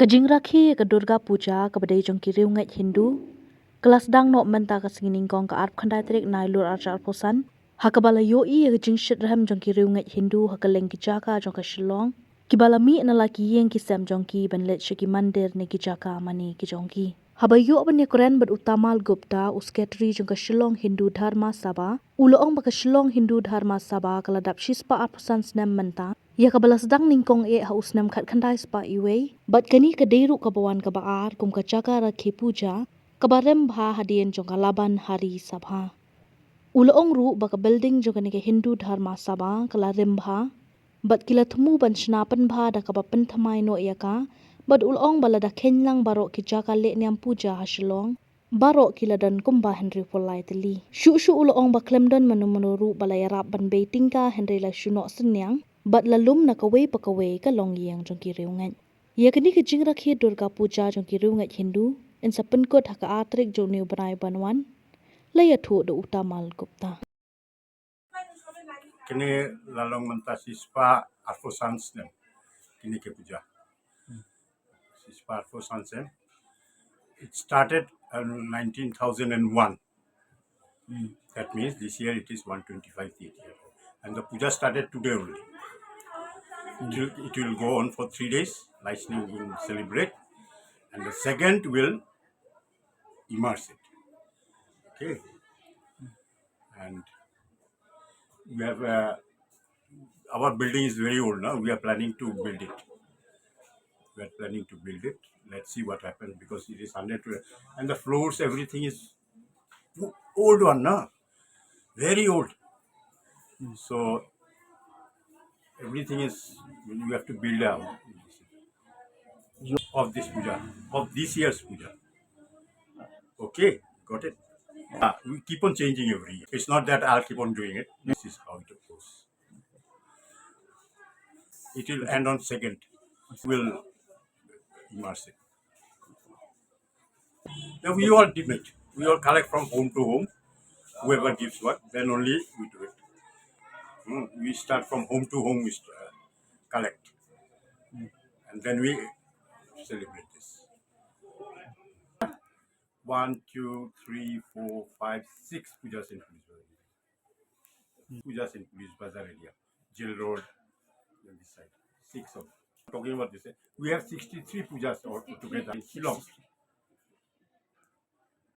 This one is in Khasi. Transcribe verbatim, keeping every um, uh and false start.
Ka jingrakhe ïa ka Durga Puja kaba dei jong ki riewngeit Hindu ka la sdang noh mynta ka sngi nyngkong ka arphew khyndai tarik Nailur arhajar arphew san, ha kaba la ïohi ïa ka jingshitrhem jong ki riewngeit Hindu ha kylleng ki jaka jong ka Shillong, kiba la mih na la ki ïing ki sem jong ki ban leit sha ki mandir ne ki jaka mane ki jong ki. Haba ïoh ban ïakren bad u Tamal Gupta, u Secretary jong ka Shillong Hindu Dharma Sabha, u la ong ba ka Shillong Hindu Dharma Sabha ka la dap shispah arphew san snem mynta ïa kaba la sdang nyngkong eh ha u snem khatkhyndai spah iwei, bad kane ka dei ruh kaba wan kaba ar kum ka jaka rakhe puja kaba rim bha hadien jong ka Laban Hari Sabha. U la ong ruh ba ka building jong kane ka Hindu Dharma Sabha ka la rim bha, bad ki la thmu ban shna pynbha da kaba pynthymmai noh ïa ka, bad u la ong ba lada kheiñ lang baroh ki jaka leh niam puja ha Shillong, baroh ki la don kumba hynriewphew lai tylli. Shuh shuh u la ong ba khlem don mano mano ruh ba la ïarap ban bei tyngka hynrei la shu noh synñiang, bad la lum na kawei pa kawei ka longïing jong ki riewngeit. Ïa kane ka jingrakhe Durga Puja jong ki riewngeit Hindu yn sa pynkut ha ka ar tarik jong une u bnai ban wan, la ïathuh da u Tamal Gupta. Kane la long mynta shispah arphew san snem. Kane ka puja. Shispah arphew san snem. It started in nineteen thousand and one. That means this year it is one twenty-five years. And the puja started today only. It will, it will go on for three days. Laisning will celebrate. And the second will immerse it. Okay. And we have, uh, our building is very old now. We are planning to build it. We are planning to build it. Let's see what happens because it is hundred, and the floors, everything is old one, na? Very old. So everything is, you have to build up of this puja, of this year's puja. Okay, got it? Ah, we keep on changing every year. It's not that I'll keep on doing it. This is how it goes. It will end on second. We'll immerse it. Now we all donate. We all collect from home to home. Whoever gives what, then only we do it. Hmm, we start from home to home, we st-, uh, collect. And then we celebrate this. One, two, three, four, five, six pujas in Police Bazar. Pujas in Police Bazar area. Jail Road, and this side. Six of, talking about this, we have sixty-three pujas all together in Shillong.